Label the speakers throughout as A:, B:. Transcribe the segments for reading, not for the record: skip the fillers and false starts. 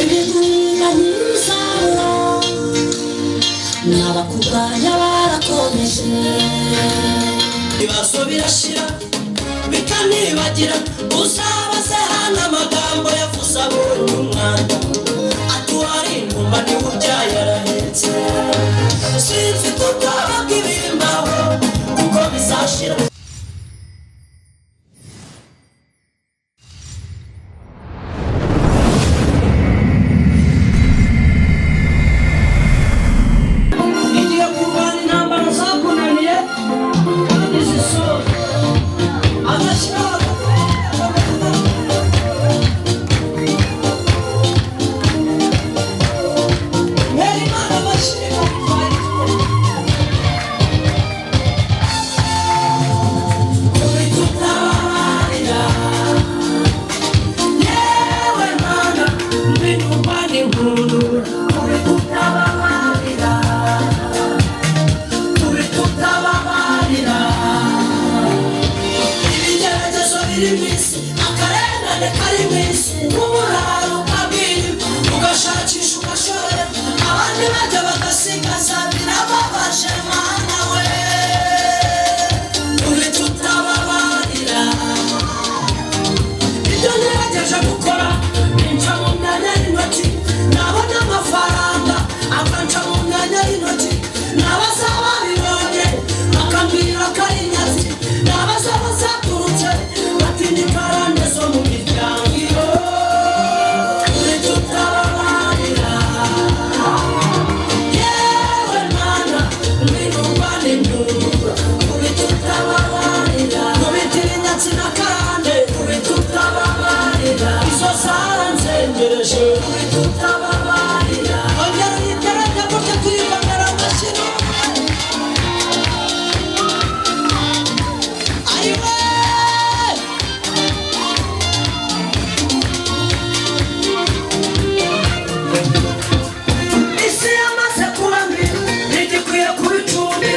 A: Ibigwira ntibizabura, n'abakurwanya barakomeje.
B: Ibibazo birashira bikanibagira, uzabaze hano amagambo yavuze abonye umwana ati wari ingumba niwe ubyaye arahetse. Sinfite ubwoba bw'ibimbaho kuko bizashira. Igiye kurwana intambara zakunaniye kandi zisoza amashyiraho. Mwere Imana amashyiraho. Kubitutabarira yewe Mana, mbinumva n'impundu. Kubitutababarira, kubitutababarira. Ibigeragezo biri mu isi, akarengane kari mu isi, uburaro ukabwirwa ugashakisha ugashorera, abandi bajya bagasigaza, birababaje Mana we. Kubitutababarira. Ibyo ngerageje gukora binca mu myanya y'intoki, nabona amafaranga akanca mu myanya y'intoki, nabaza babibonye bakambwira ko ari inyatsi, nabaza bazaturutse bati ni karande zo mu miryango iyo. Tutababarira yewe Mana, mbinumva n'imyumva. Kubitutababarira, kubitira inyatsi na karande. Kubitutababarira, izo zaranzengereje. Kubitutababarira, ongera uyitereke gutya tuyibonera amashyira. Ayiwe. Isi yamaze kuba mbi, ntigikwiye kuba icumbi.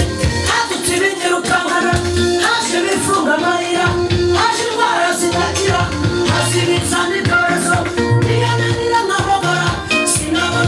B: Hadutse ibinyirukankana, haje ibifunga amayira, haje indwara zidakira, haza ibiza n'ibyorezo. Niyananira nkahogora, sinaba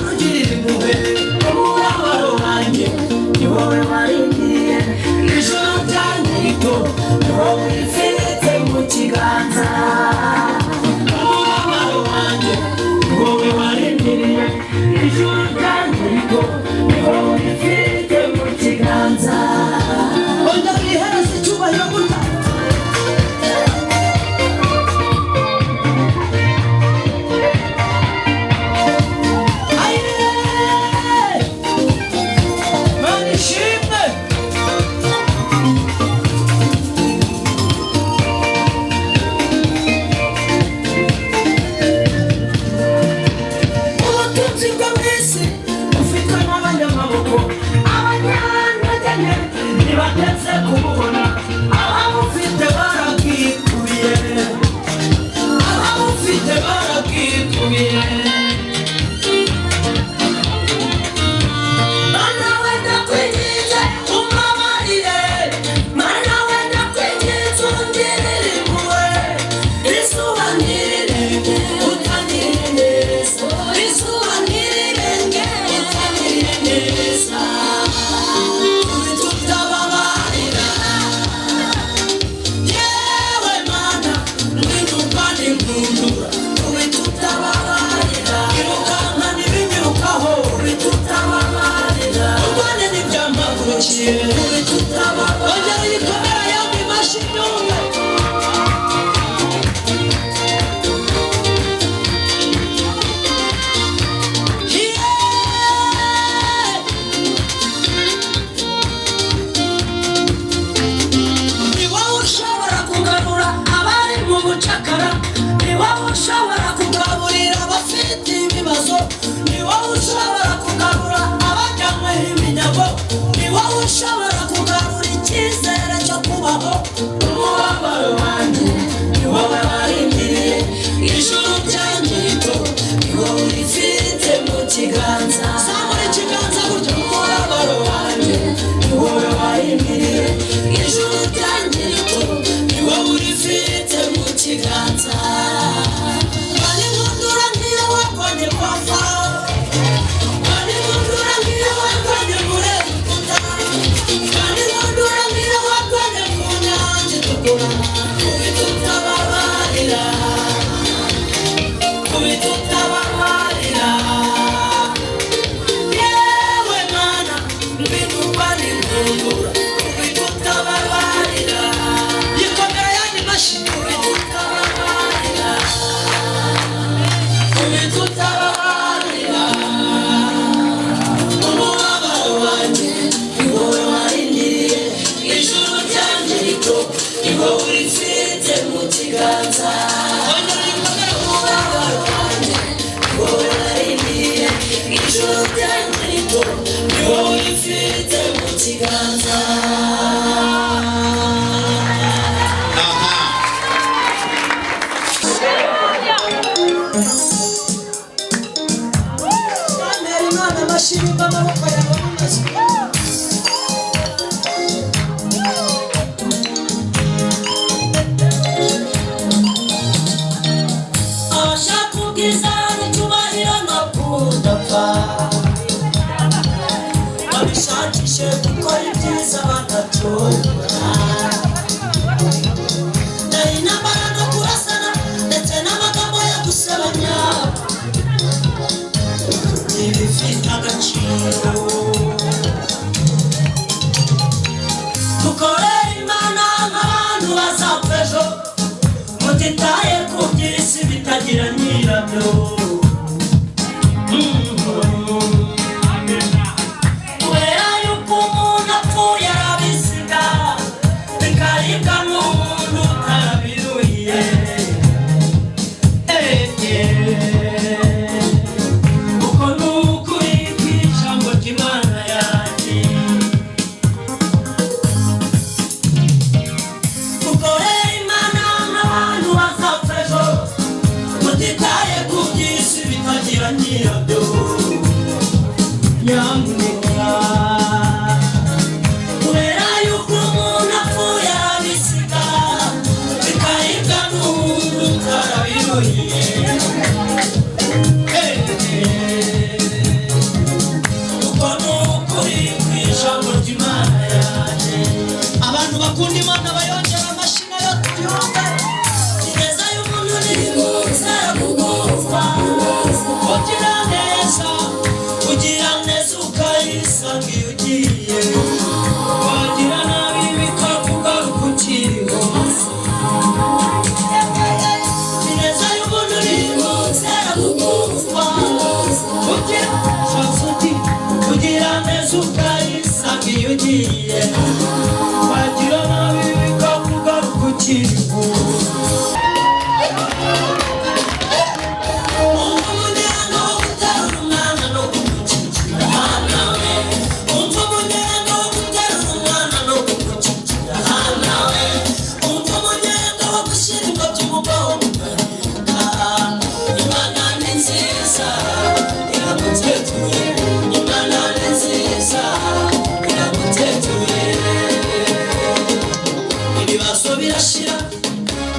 B: Ubitutabarira umubabaro wanjye, ni wowe warindiriye. Ijuru ryanjye rito, ni wowe urifite mu kiganza. Umubabaro wanjye, ni wowe warindiriye. Ijuru ryanjye rito, ni wowe urifite mu kiganza.
C: Aha.
B: Bamera Imana amashimwe, amaboko yawe mu mazu. Abashaka ubwiza n'icyubahiro no kudapfa, babishakishe gukora ibyiza badacogora. Nari intambara no kurasana ndetse n'amagambo yo gusebanya ntibifite agaciro. Dukorere Imana nk'abantu bazapfa ejo, mutitaye ku by'isi bitagira nyirabyo. Kubera yuko umuntu apfuye arabisiga, bikaribwa n'umuntu utarabiruhiye. Uko ni ukuri kw'ijambo ry'Imana yanjye. Dukorere Imana nk'abantu bazapfa ejo, tutitaye ku by'isi bitagira nyirabyo. Nyamuneka, kubera yuko umuntu apfuye arabisiga, bikaribwa n'umuntu utarabiruhiye. Uko ni ukuri kw'ijambo ry'Imana yanjye. Abantu bakunda Imana bayongera amashyi nayo tuyumve. Ineza y'umuntu ntimuza kugira neza, kugira neza ukayisanga iyo ugiye, wagira nabi bikakugaruka ukiriho. Ineza y'umuntu ntimuza kugira kugira neza ukayisanga iyo ugiye, wagira nabi bikakugaruka ukiriho. Umva umunyenga wo guterura umwana no kumukikira hana we. Umva umunyenga wo guterura umwana no kumukikira hana we. Umva umunyenga wo gushyira ingobyi mu bwonko ugahinduka. Imana ni nziza, iragutetuye. Imana ni nziza, iragutetuye. Ibibazo birashira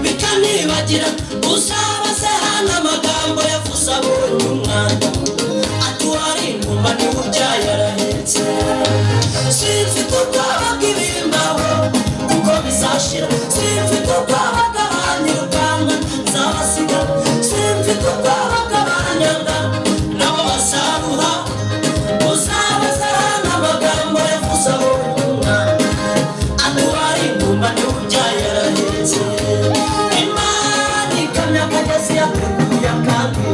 B: bikanibagira. Uzabaze hano amagambo yavuze abonye umwana, ati wari ingumba niwe ubyaye arahetse. Simfite ubwoba bw'ibimbaho kuko bizashira. Simfite ubwoba bw'abanyirukanga nzabasiga. Simfite ubwoba bw'abanyanga nabo bazaruha. Uzabaze hano amagambo yavuze abonye umwana, ati wari ingumba niwe ubyaye arahetse. Imana ikamyo akagezi yateguye akandi,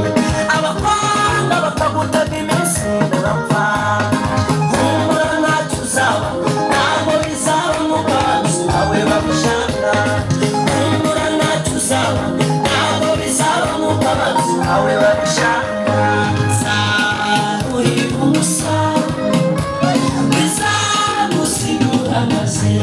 B: abakwanga bakagutega iminsi urapfa. Humura ntacyo uzaba, ntabwo bizaba nk'uko abanzi bawe babishaka. Humura ntacyo uzaba, ntabwo bizaba nk'uko abanzi bawe babishaka. Zaruhira ubusa, bizagusigura amaze.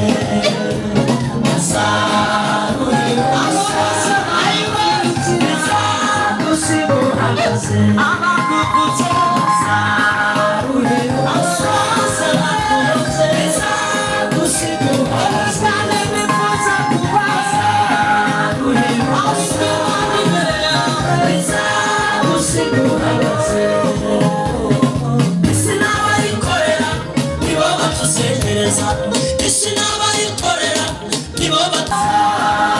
B: Isi n'abayikorera nibo batuzengereza. Isi n'abayikorera nibo batuzengereza.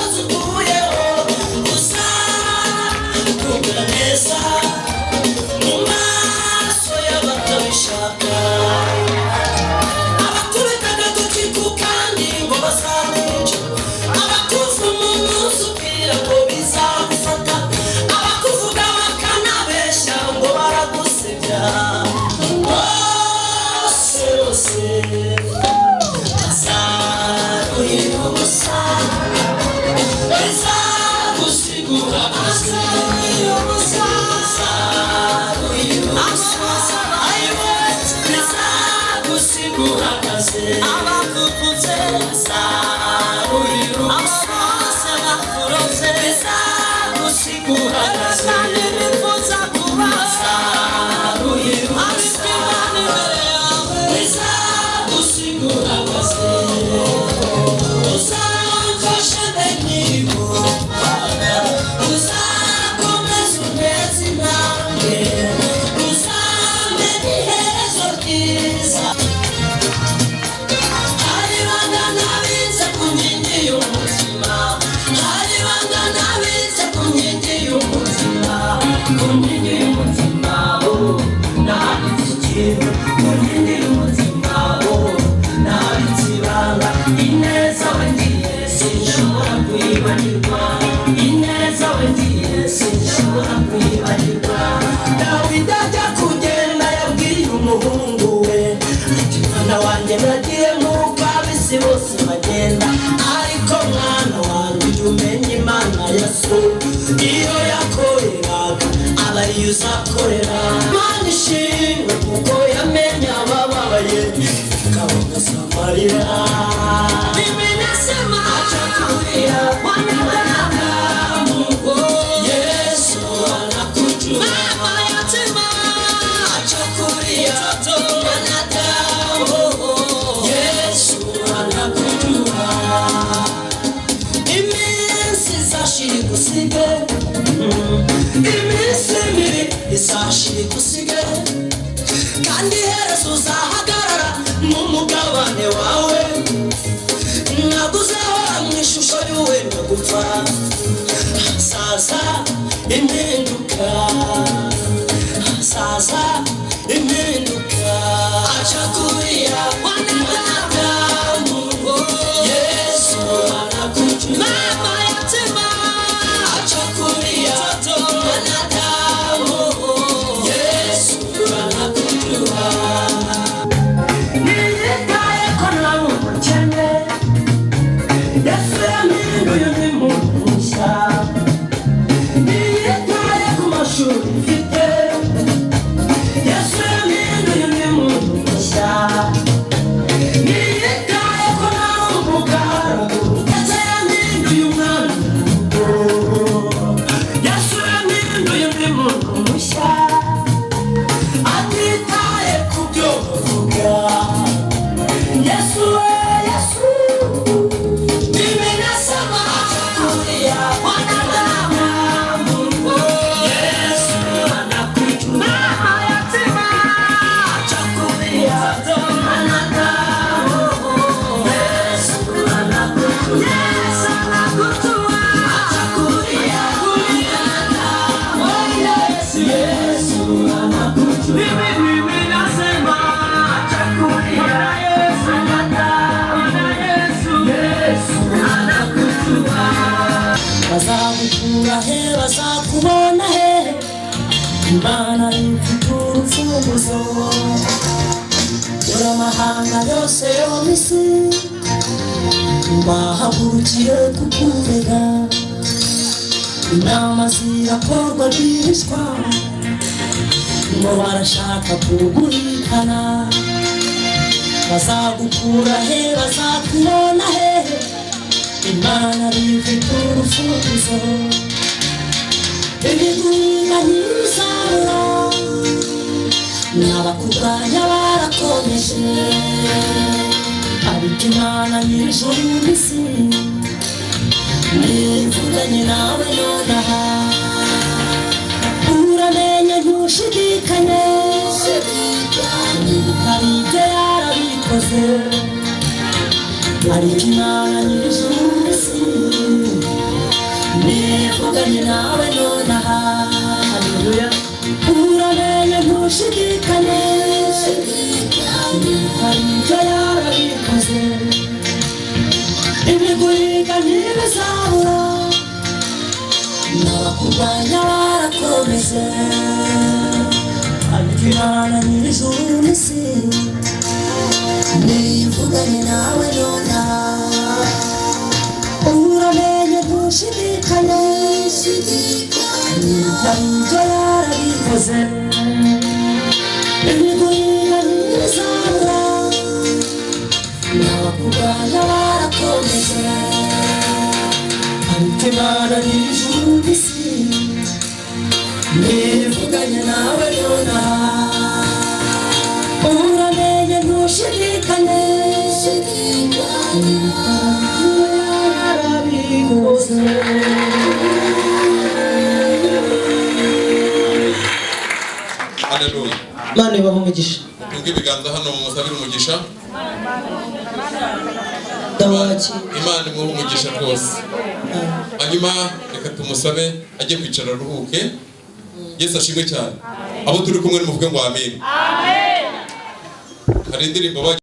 B: Umusozi utuyeho uzakubwira neza mu maso y'abatabishaka. Abakubita agatoki ku kandi ngo bazakwica, abakuvuma umunsi ubwira ngo bizagufata, abakuvuga bakanabeshya ngo baragusebya, bose bose bazaruhira ubusa, bizagusigura ubusa, bazaruhira ubusa, bizagusigura akazi, abakuvutse bazaruhira ubusa, bizagusigura akazi, bazaruhira ubusa, bizagusigura akazi. Uzamfashe mbe uzakomeza unteze intambwe, uzambe iherezo ryiza. Hari bangana bize ku nkingi y'umutima, hari bangana bize ku nkingi y'umutima, ku nkingi y'umutima, oh, nanditse ikintu ku nkingi y'umutima, oh, nanditse ibanga. Ineza wangiye sinshobora kwibagirwa, ineza wangiye sinshobora kwibagirwa. Dawidi ajya kugenda yabwiye umuhungu we ati: "Mwana wanjye, nagiye nk'uko ab'isi bose bagenda, ariko mwana wanjye, ujye umenya Imana ya so, iyo yakoreraga aba ariyo uzakorera." Imana ishimwe kuko yamenye abababaye ikabona amarira. Mimi nasema acha kulia, mwanadamu, Yesu anakujua. Mama yatima, acha kulia, mwanadamu, Yesu anakujua. Iminsi izashira igusige, iminsi mibi izashira igusige, kandi iherezo uzahagarara mu mugabane wawe. Ntabwo uzahora mu ishusho y'uwenda gupfa. Hazaza impinduka, hazaza impinduka. Acha kulia, mwanadamu, Yesu anakujua. Mama yatima, acha kulia, mwanadamu, Yesu anakujua. Niyitaye ko nawe umukene, Yesu yampinduye undi muntu mushya. Niyitaye ku mashuri mfite, Yesu yampinduye undi muntu mushya. Niyitaye ko nawe umugaragu, Yesu yampinduye umwana. Yesu yampinduye undi muntu mushya, atitaye ku byo bavuga. Yesu we, Yesu. Mimi nasema acha kulia, mwanadamu, Yesu anakujua. Mama yatima, acha kulia, mwanadamu, Yesu anakujua. Yesu anakujua. Acha kulia, mwanadamu, Yesu, Yesu anakujua. Mimi nasema acha kulia, Yesu, Yesu, Yesu anakujua.
A: Bazagukura he? Bazakubona he? Imana ifite urufunguzo. Dore amahanga yose yo mu isi bahagurukiye kukurega, inama zirakorwa rwihishwa ngo barashaka kuguhitana. Bazagukura he? Bazakubona he? Imana ifite urufunguzo. Ibigwira ntibizabura, n'abakurwanya barakomeje, ariko Imana nyir'ijuru n'isi nivuganye nawe nonaha. Uramenye ntushidikanye, niba ibyo yarabikoze, ariko Imana nyir'ijuru n'isi. Nivuganye nawe nonaha.
B: Haleluya.
A: Uramenye ntushidikanye, hari ibyo yarabikoze. Ibiguhiga ntibizabura, n'abakurwanya barakomeje. Ariko Imana nyir'ijuru n'isi nivuganye nawe nonaha. Uramenye ntushidikanye, hari ibyo yarabikoze. Ibiguhiga ntibizabura, n'abakurwanya barakomeje. Ariko Imana nyir'ijuru n'isi nivuganye nawe nonaha. Uramenye ntushidikanye,
B: Yarabikoze.
C: Haleluya.
B: Imana ibahe umugisha.
C: Tunge ibiganza hano musabire umugisha.
B: Ndawakira.
C: Imana imuhe umugisha rwose. Hanyuma reka tumusabe ajye kwicara aruhuke. Yesu ashimwe cyane. Abo turi kumwe nimuvuge ngo amen. Hari indirimbo.